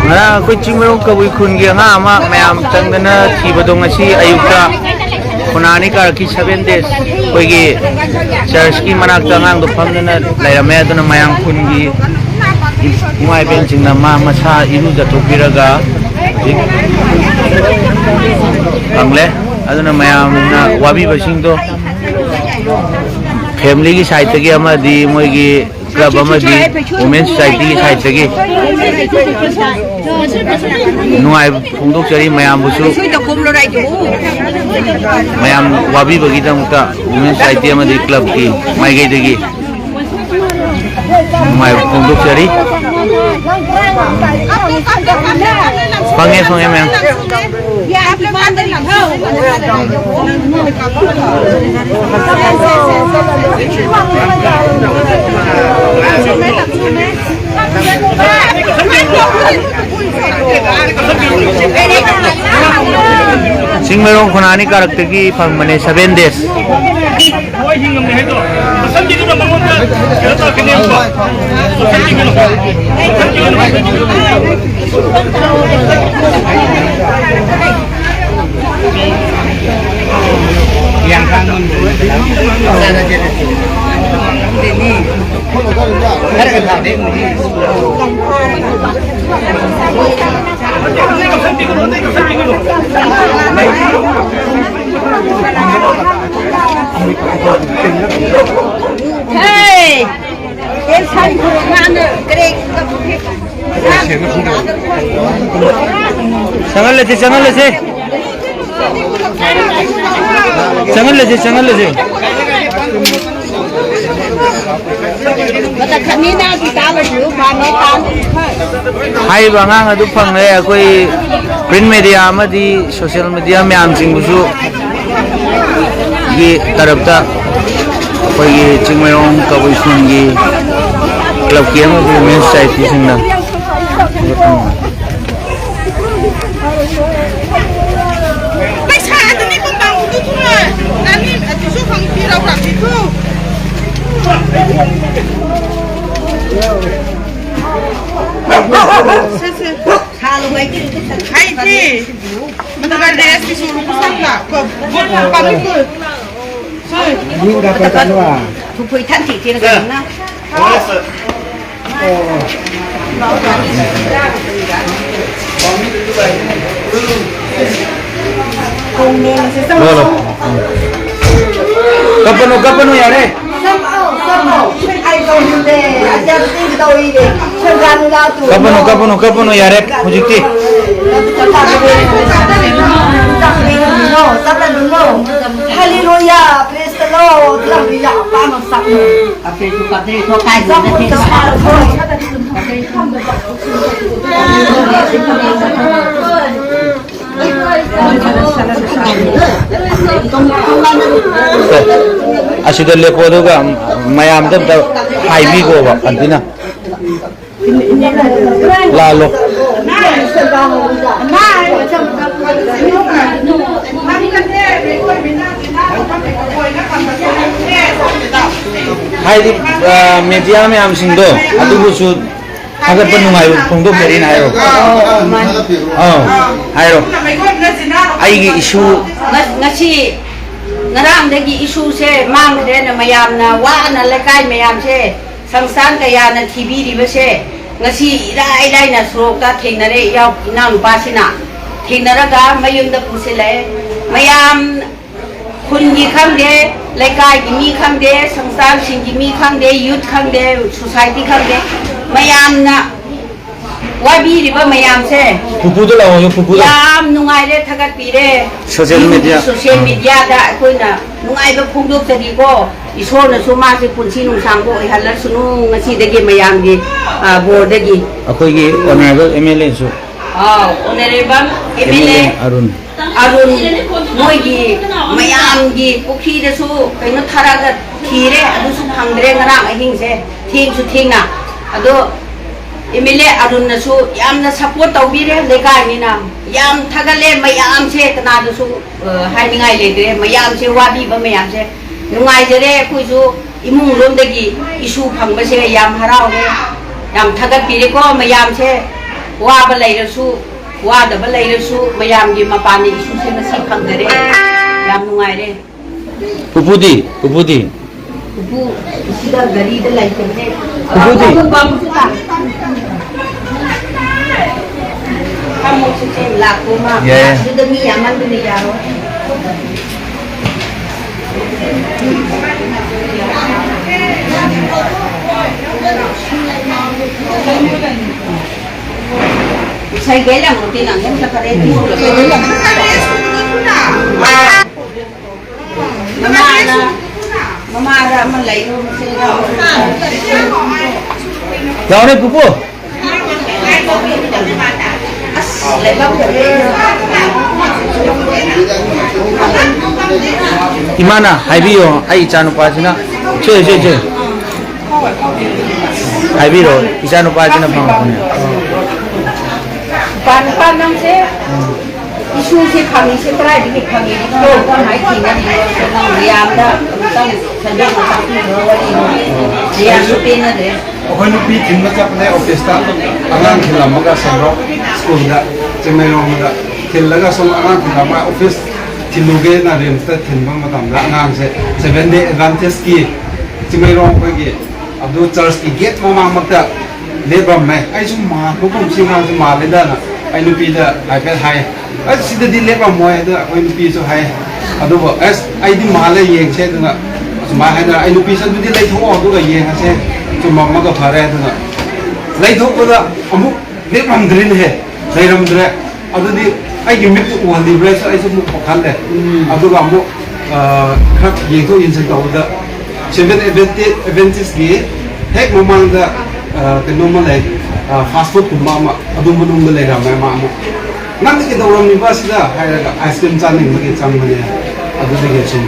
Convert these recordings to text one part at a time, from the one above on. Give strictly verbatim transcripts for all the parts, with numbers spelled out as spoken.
ꯉꯔꯥꯡ ꯑꯩꯈꯣꯏ ꯆꯤꯡꯃꯩꯔꯣꯡ ꯀꯕꯨꯏ ꯈꯨꯟꯒꯤ ꯑꯉꯥꯡ ꯑꯃ ꯃꯌꯥꯝ ꯆꯪꯗꯅ ꯊꯤꯕꯗꯣ ꯉꯁꯤ ꯑꯌꯨꯛꯇ ꯈꯨꯅꯥꯅꯤ ꯀꯥꯔꯛꯀꯤ ꯁꯚꯦꯟ ꯗꯦꯖ ꯑꯩꯈꯣꯏꯒꯤ ꯆꯔꯆꯀꯤ ꯃꯅꯥꯛꯇ ꯑꯉꯥꯡꯗꯣ ꯐꯝꯗꯅ ꯂꯩꯔꯝꯃꯦ꯫ ꯑꯗꯨꯅ ꯃꯌꯥꯝ ꯈꯨꯟꯒꯤ ꯏꯃꯥ ꯏꯕꯦꯟꯁꯤꯡꯅ ꯃꯥ ꯃꯁꯥ ꯏꯔꯨꯖꯊꯣꯛꯄꯤꯔꯒ ꯍꯧꯖꯤꯛ ꯐꯪꯂꯦ꯫ ꯑꯗꯨꯅ ꯃꯌꯥꯝꯅ ꯋꯥꯕꯤꯕꯁꯤꯡꯗꯣ ꯐꯦꯃꯤꯂꯤꯒꯤ ꯁꯥꯏꯠꯇꯒꯤ ꯑꯃꯗꯤ ꯃꯣꯏꯒꯤ ꯀ꯭ꯂꯕ ꯑꯃꯗꯤ ꯋꯨꯃꯦꯟ ꯁꯣꯁꯥꯏꯇꯤꯒꯤ ꯁꯥꯏꯠꯇꯒꯤ ꯅꯨꯡꯉꯥꯏꯕ ꯐꯣꯡꯗꯣꯛꯆꯔꯤ ꯃꯌꯥꯝꯕꯨꯁꯨ꯫ ꯃꯌꯥꯝ ꯋꯥꯕꯤꯕꯒꯤꯗꯃꯛꯇ ꯋꯨꯃꯦꯟ ꯁꯣꯁꯥꯏꯇꯤ ꯑꯃꯗꯤ ꯀ꯭ꯂꯕꯀꯤ ꯃꯥꯏꯀꯩꯗꯒꯤ ꯅꯨꯡꯉꯥꯏꯕ ꯐꯣꯡꯗꯣꯛꯆꯔꯤ꯫ ꯐꯪꯉꯦ, ꯐꯪꯉꯦ, ꯃꯌꯥꯝ꯫ ꯆꯤꯡꯃꯩꯔꯣꯡ ꯈꯨꯅꯥꯅꯤ ꯀꯥꯔꯛꯇꯒꯤ ꯐꯪꯕꯅꯦ, ꯁꯚꯦꯟ ꯗꯦꯖ꯫ ꯍꯣꯏ, ꯍꯤꯡꯉꯝꯃꯦ ꯍꯥꯏꯗꯣ꯫ ꯃꯁꯝꯒꯤꯗꯨꯅ ꯃꯉꯣꯟꯗ ꯀꯩꯅꯣ ꯇꯧꯔꯛꯀꯅꯦꯕꯀꯣ꯫ ꯃꯁꯝꯒꯤꯗꯨꯅ꯫ ꯆꯪꯍꯜꯂꯁꯤ, ꯆꯪꯍꯜꯂꯁꯤ꯫ ꯆꯪꯍꯜꯂꯁꯤ, ꯆꯪꯍꯜꯂꯁꯤ꯫ ꯍꯥꯏꯔꯤꯕ ꯑꯉꯥꯡ ꯑꯗꯨ ꯐꯪꯂꯦ꯫ ꯑꯩꯈꯣꯏ ꯄ꯭ꯔꯤꯟ ꯃꯦꯗꯤꯌꯥ ꯑꯃꯗꯤ ꯁꯣꯁꯤꯌꯦꯜ ꯃꯦꯗꯤꯌꯥ ꯃꯌꯥꯝꯁꯤꯡꯕꯨꯁꯨ ꯒꯤ ꯇꯔꯞꯇ ꯑꯩꯈꯣꯏꯒꯤ ꯆꯤꯡꯃꯩꯔꯣꯡ ꯀꯕꯨꯏ ꯈꯨꯟꯒꯤ ꯀ꯭ꯂꯕꯀꯤ ꯑꯃꯗꯤ ꯋꯨꯃꯦꯟ ꯁꯣꯁꯥꯏꯇꯤꯁꯤꯡꯅ ꯄꯩꯁꯥ ꯑꯗꯨꯅꯤ ꯀꯣꯡꯄꯥꯡꯕꯨꯗꯤ ꯊꯨꯅ ꯅꯪꯒꯤ ꯑꯗꯨꯁꯨ ꯈꯪꯕꯤꯔꯧꯔꯛꯈꯤꯀꯣ꯫ ꯁꯦ, ꯁꯦ꯫ ꯍꯥꯏꯗꯤ, ꯃꯗꯨꯒ ꯔꯦꯁꯀꯤꯁꯨ ꯂꯨꯄꯥ ꯆꯥꯝꯃ ꯂꯥꯛ꯫ ꯀꯣ, ꯀꯣ, ꯀꯣ, ꯄꯥꯝꯃꯤ, ꯀꯣ꯫ ꯁꯦ꯫ ꯌꯨꯝꯗ ꯀꯩ ꯇꯧꯅꯣ? ꯊꯨꯛ ꯐꯣꯏ ꯊꯟ ꯊꯤ ꯊꯤꯔ ꯀꯩꯅꯣ? ꯂꯣ, ꯂꯣ꯫ ꯎꯝ꯫ ꯀꯞꯄꯅꯨ, ꯀꯞꯄꯅꯨ, ꯌꯥꯔꯦ꯫ ꯀꯞꯄꯅꯨ, ꯀꯞꯄꯅꯨ, ꯀꯞꯄꯅꯨ, ꯌꯥꯔꯦ ꯍꯧꯖꯤꯛꯇꯤ꯫ Hallelujah, praise the Lord. ꯑꯁꯤꯗ ꯂꯦꯞꯄꯣ, ꯑꯗꯨꯒ ꯃꯌꯥꯝꯗ ꯑꯝꯇ ꯍꯥꯏꯕꯤꯈꯣꯕ, ꯑꯟꯇꯤꯅ꯫ ꯂꯥꯜꯂꯣ꯫ ꯍꯥꯏꯗꯤ, ꯑ, ꯃꯦꯗꯤꯌꯥ ꯃꯌꯥꯝꯁꯤꯡꯗꯣ, ꯑꯗꯨꯕꯨꯁꯨ ꯊꯥꯒꯠꯄ ꯅꯨꯡꯉꯥꯏꯕ ꯐꯣꯡꯗꯣꯛꯆꯔꯤꯅ ꯍꯥꯏꯔꯣ꯫ ꯑꯧ, ꯃꯥꯅꯤ꯫ ꯑꯧ, ꯍꯥꯏꯔꯣ꯫ ꯑꯩꯒꯤ ꯏꯁꯨ ꯉ-, ꯉꯁꯤ, ꯉꯔꯥꯡꯗꯒꯤ ꯏꯁꯨꯁꯦ ꯃꯥꯡꯈ꯭ꯔꯦꯅ ꯃꯌꯥꯝꯅ ꯋꯥꯅ ꯂꯩꯀꯥꯏ ꯃꯌꯥꯝꯁꯦ, ꯁꯪꯁꯊꯥꯟ ꯀꯌꯥꯅ ꯊꯤꯕꯤꯔꯤꯕꯁꯦ, ꯉꯁꯤ ꯏꯔꯥꯏ ꯂꯥꯏꯅ ꯁꯣꯔꯣꯛꯇ ꯊꯦꯡꯅꯔꯦ, ꯏꯌꯥꯎ-, ꯏꯅꯥꯎꯅꯨꯄꯥꯁꯤꯅ ꯊꯦꯡꯅꯔꯒ ꯃꯌꯨꯝꯗ ꯄꯨꯁꯤꯜꯂꯛꯑꯦ꯫ ꯃꯌꯥꯝ, ꯈꯨꯟꯒꯤ ꯈꯪꯗꯦ, ꯂꯩꯀꯥꯏꯒꯤ ꯃꯤ ꯈꯪꯗꯦ, ꯁꯪꯁꯊꯥꯟꯁꯤꯡꯒꯤ ꯃꯤ ꯈꯪꯗꯦ, ꯌꯨꯠ ꯈꯪꯗꯦ, ꯁꯣꯁꯥꯏꯇꯤ ꯈꯪꯗꯦ, ꯃꯌꯥꯝꯅ ꯋꯥꯕꯤꯔꯤꯕ ꯃꯌꯥꯝꯁꯦ ꯄꯨꯄꯨꯗ ꯂꯥꯛꯑꯣꯌꯨ, ꯄꯨꯄꯨꯗ꯫ ꯌꯥꯝ ꯅꯨꯡꯉꯥꯏꯔꯦ, ꯊꯥꯒꯠꯄꯤꯔꯦ꯫ Social media. ꯁꯣꯁꯤꯌꯦꯜ ꯃꯤꯗꯤꯌꯥꯗ ꯑꯩꯈꯣꯏꯅ ꯅꯨꯡꯉꯥꯏꯕ ꯐꯣꯡꯗꯣꯛꯆꯔꯤꯀꯣ꯫ ꯏꯁꯣꯔꯅꯁꯨ ꯃꯥꯁꯦ ꯄꯨꯟꯁꯤ ꯅꯨꯡꯁꯥꯡꯕ ꯑꯣꯏꯍꯜꯂꯁꯅꯨ, ꯉꯁꯤꯗꯒꯤ ꯃꯌꯥꯝꯒꯤ, ꯑ, ꯕꯣꯔꯗꯒꯤ꯫ ꯑꯩꯈꯣꯏꯒꯤ ꯑꯣꯅꯔꯦꯕꯜ ꯑꯦꯝ ꯑꯦꯜ ꯑꯦꯁꯨ꯫ ꯑꯥꯎ, honourable M L A M L A Arun. Arun, ꯃꯣꯏꯒꯤ ꯃꯌꯥꯝꯒꯤ ꯄꯨꯈ꯭ꯔꯤꯗꯁꯨ ꯀꯩꯅꯣ ꯊꯥꯔꯛꯑꯒ ꯊꯤꯔꯦ, ꯑꯗꯨꯁꯨ ꯐꯪꯗ꯭ꯔꯦ ꯉꯔꯥꯡ ꯑꯍꯤꯡꯁꯦ, ꯊꯦꯡꯁꯨ ꯊꯦꯡꯅ꯫ ꯑꯗꯣ ꯑꯦꯝ ꯑꯦꯜ ꯑꯦ ꯑꯔꯨꯟꯅꯁꯨ ꯌꯥꯝꯅ ꯁꯞꯄꯣꯔꯠ ꯇꯧꯕꯤꯔꯦ ꯂꯩꯀꯥꯏꯅꯤꯅ꯫ ꯌꯥꯝ ꯊꯥꯒꯠꯂꯦ ꯃꯌꯥꯝꯁꯦ, ꯀꯅꯥꯗꯁꯨ, ꯑ, ꯍꯥꯏꯅꯤꯡꯉꯥꯏ ꯂꯩꯇ꯭ꯔꯦ꯫ ꯃꯌꯥꯝꯁꯦ, ꯋꯥꯕꯤꯕ ꯃꯌꯥꯝꯁꯦ ꯅꯨꯡꯉꯥꯏꯖꯔꯦ꯫ ꯑꯩꯈꯣꯏꯁꯨ ꯏꯃꯨꯡ ꯂꯣꯝꯗꯒꯤ ꯏꯁꯨ ꯐꯪꯕꯁꯦ ꯌꯥꯝ ꯍꯔꯥꯎꯔꯦ꯫ ꯌꯥꯝ ꯊꯥꯒꯠꯄꯤꯔꯦꯀꯣ ꯃꯌꯥꯝꯁꯦ꯫ ꯋꯥꯕ ꯂꯩꯔꯁꯨ, ꯋꯥꯗꯕ ꯂꯩꯔꯁꯨ, ꯃꯌꯥꯝꯒꯤ ꯃꯄꯥꯟꯅ ꯏꯁꯨꯁꯦ ꯉꯁꯤ ꯐꯪꯖꯔꯦ꯫ ꯌꯥꯝ ꯅꯨꯡꯉꯥꯏꯔꯦ꯫ ꯄꯨꯄꯨꯗꯤ? ꯄꯨꯄꯨꯗꯤ? ꯄꯨꯄꯨ, ꯁꯤꯗ ꯒꯥꯔꯤꯗ ꯂꯩꯇꯕꯅꯦ꯫ ꯄꯨꯄꯨꯗꯤ? ꯄꯥꯝꯃꯨ, ꯄꯥꯝꯃꯨ, ꯄꯥꯝꯃꯨ꯫ ꯐꯝꯃꯣ, ꯁꯤꯁꯦ ꯂꯥꯛꯄ ꯑꯃ꯫ ꯌꯥꯏ, ꯌꯥꯏ꯫ ꯑꯗꯨꯗ ꯃꯤ ꯌꯥꯝꯃꯟꯕꯅ ꯌꯥꯔꯣꯏ꯫ ꯉꯁꯥꯏ ꯒꯦꯠ ꯌꯥꯝ ꯃꯇꯦꯡ ꯌꯥꯝ ꯆꯠꯈꯔꯦ꯫ ꯃꯃꯥꯗ, ꯃꯃꯥꯗ ꯑꯃ ꯂꯩꯌꯨ, ꯃꯆꯦꯗ ꯑꯃ ꯂꯩꯌꯨ꯫ ꯂꯥꯎꯅꯦ, ꯄꯨꯄꯨ꯫ ꯑꯁ, ꯂꯩꯕꯥꯛ ꯐꯔꯦ꯫ ꯏꯃꯥꯅ ꯍꯥꯏꯕꯤꯌꯣ, ꯑꯩ ꯏꯆꯥꯅꯨꯄꯥꯁꯤꯅ꯫ ꯁꯦ, ꯁꯦ, ꯁꯦ꯫ ꯍꯥꯏꯕꯤꯔꯣ, ꯏꯆꯥꯅꯨꯄꯥꯁꯤꯅ ꯐꯪꯉꯛꯄꯅꯦ꯫ ꯅꯨꯄꯥ, ꯅꯨꯄꯥ ꯅꯪꯁꯦ ꯏꯁꯨꯁꯦ ꯐꯪꯉꯤꯁꯦ ꯀꯗꯥꯏꯗꯒꯤ ꯐꯪꯉꯤꯅꯣ? ꯀꯃꯥꯏꯅ ꯊꯦꯡꯅꯔꯤꯅꯣ? ꯅꯪ ꯃꯌꯥꯝꯗ ꯑꯃꯨꯛꯇꯪ ꯁꯟꯗꯣꯛꯅ ꯇꯥꯛꯄꯤꯈ꯭ꯔꯣ ꯋꯥꯔꯤꯗꯣ꯫ ꯃꯌꯥꯝꯁꯨ ꯄꯦꯟꯅꯗ꯭ꯔꯦ꯫ ꯑꯩꯈꯣꯏ ꯅꯨꯄꯤ ꯊꯤꯟꯕ ꯆꯠꯄꯅꯦ ꯑꯣꯐꯤꯁꯇ, ꯑꯉꯥꯡ ꯊꯤꯜꯂꯝꯃꯒ ꯁꯦꯝꯕ꯭ꯔꯣꯛ ꯁ꯭ꯀꯨꯜꯗ, ꯆꯤꯡꯃꯩꯔꯣꯡꯗ ꯊꯤꯜꯂꯒ ꯁꯨꯝ ꯑꯉꯥꯡ ꯊꯤꯜꯂꯝꯃꯒ ꯑꯣꯐꯤꯁ ꯊꯤꯜꯂꯨꯒꯦꯅ ꯔꯤꯝꯁꯇ ꯊꯤꯟꯕ ꯃꯇꯝꯗ ꯑꯉꯥꯡꯁꯦ ꯁꯦꯚꯦꯟ ꯗꯦ ꯑꯦꯗꯚꯦꯟꯇꯤꯁꯀꯤ ꯆꯤꯡꯃꯩꯔꯣꯡ ꯑꯩꯈꯣꯏꯒꯤ ꯑꯗꯨ ꯆꯔꯆꯀꯤ ꯒꯦꯠ ꯃꯃꯥꯡꯃꯛꯇ ꯂꯦꯞꯂꯝꯃꯦ꯫ ꯑꯩꯁꯨ ꯃꯥꯟꯕꯒꯨꯝ ꯁꯤ ꯑꯉꯥꯡꯁꯦ ꯃꯥꯜꯂꯦꯗꯅ ꯑꯩ ꯅꯨꯄꯤꯗ ꯍꯥꯏꯐꯦꯠ ꯍꯥꯏ꯫ "ꯑꯁ, ꯁꯤꯗꯗꯤ ꯂꯦꯞꯂꯝꯃꯣꯏ" ꯍꯥꯏꯗꯅ ꯑꯩꯈꯣꯏ ꯅꯨꯄꯤꯁꯨ ꯍꯥꯏ꯫ ꯑꯗꯨꯕꯨ "ꯑꯁ, ꯑꯩꯗꯤ ꯃꯥꯜꯂꯦ, ꯌꯦꯡꯁꯦ" ꯑꯗꯨꯅ ꯑꯁꯨꯃꯥꯏꯅ ꯍꯥꯏꯅ ꯑꯩ ꯅꯨꯄꯤꯁꯨ "ꯑꯗꯨꯗꯤ ꯂꯩꯊꯣꯛꯑꯣ ꯑꯗꯨꯒ ꯌꯦꯡꯉꯁꯦ, ꯆꯨꯝꯃꯝꯃꯒ ꯐꯔꯦ" ꯑꯗꯨꯅ ꯂꯩꯊꯣꯛꯄꯗ ꯑꯃꯨꯛ ꯂꯦꯞꯂꯝꯗ꯭ꯔꯤꯅꯦꯍꯦ, ꯂꯩꯔꯝꯗ꯭ꯔꯦ꯫ ꯑꯗꯨꯗꯤ ꯑꯩꯒꯤ ꯃꯤꯠꯇ ꯎꯍꯜꯂꯤꯕ꯭ꯔꯥꯁꯨ ꯑꯩꯁꯨ ꯑꯃꯨꯛ ꯄꯥꯈꯠꯂꯦ꯫ ꯎꯝ꯫ ꯑꯗꯨꯒ ꯑꯃꯨꯛ, ꯑ, ꯈꯔ ꯌꯦꯡꯊꯣꯛ ꯌꯦꯡꯁꯤꯟ ꯇꯧꯕꯗ ꯁꯦꯚꯦꯟ ꯑꯦꯗꯚꯦꯟꯇꯤ-, ꯑꯦꯗꯚꯦꯟꯇꯤꯁꯀꯤ ꯍꯦꯛ ꯃꯃꯥꯡꯗ, ꯑ, ꯀꯩꯅꯣꯝꯃ ꯂꯩ, ꯑ, ꯐꯥꯁ ꯐꯨꯗꯀꯨꯝꯕ ꯑꯃ, ꯑꯗꯨ ꯃꯅꯨꯡꯗ ꯂꯩꯔꯝꯃꯦ ꯃꯥ ꯑꯃꯨꯛ꯫ "ꯅꯪꯗꯤ ꯀꯩꯗꯧꯔꯝꯃꯤꯕ ꯑꯁꯤꯗ?" ꯍꯥꯏꯔꯒ, "ꯑꯥꯏꯁ ꯀ꯭ꯔꯤꯝ ꯆꯥꯅꯤꯡꯕꯒꯤ ꯆꯪꯕꯅꯦ"꯫ ꯑꯗꯨꯗꯒꯤ ꯁꯨꯝ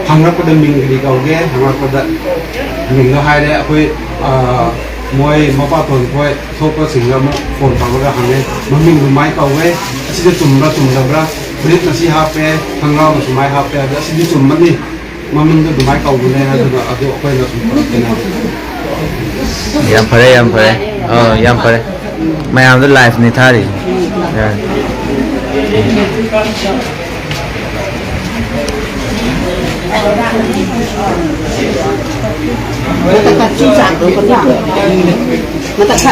ꯍꯪꯂꯛꯄꯗ ꯃꯤꯡ ꯀꯔꯤ ꯀꯧꯒꯦ? ꯍꯪꯂꯛꯄꯗ ꯃꯤꯡꯗꯣ ꯍꯥꯏꯔꯦ꯫ ꯑꯩꯈꯣꯏ, ꯑ, ꯃꯣꯏ ꯃꯄꯥꯇꯣꯟ ꯈꯣꯏ ꯊꯣꯛꯄꯁꯤꯡꯗ ꯑꯃꯨꯛ ꯐꯣꯟ ꯇꯧꯔꯒ ꯍꯪꯉꯦ, "ꯃꯃꯤꯡꯗꯨ ꯃꯥꯏ ꯀꯧꯋꯦ, ꯑꯁꯤꯗ ꯆꯨꯝꯕ꯭ꯔꯥ ꯆꯨꯝꯗꯕ꯭ꯔꯥ? ꯐꯨꯔꯤꯠ ꯑꯁꯤ ꯍꯥꯞꯄꯦ, ꯈꯪꯒ꯭ꯔꯥꯎꯅ ꯁꯨꯃꯥꯏ ꯍꯥꯞꯄꯦ, ꯑꯗꯣ ꯑꯁꯤꯗꯤ ꯆꯨꯝꯃꯅꯤ, ꯃꯃꯤꯡꯗꯣ ꯑꯗꯨꯃꯥꯏ ꯀꯧꯕꯅꯦ" ꯍꯥꯏꯗꯨꯅ ꯑꯗꯨ ꯑꯩꯈꯣꯏꯅ ꯁꯨꯝ ꯄꯨꯔꯛꯀꯅꯤ꯫ ꯌꯥꯝ ꯐꯔꯦ, ꯌꯥꯝ ꯐꯔꯦ꯫ ꯑ, ꯌꯥꯝ ꯐꯔꯦ꯫ ꯃꯌꯥꯝꯗ live ꯅꯤ ꯊꯥꯔꯤꯁꯦ꯫ ꯑ꯫ ꯃꯊꯛ ꯈꯔ ꯆꯨ ꯆꯥꯡꯗꯣ ꯈꯔ ꯆꯥꯡꯗꯣ꯫ ꯃꯊꯛ ꯈꯔ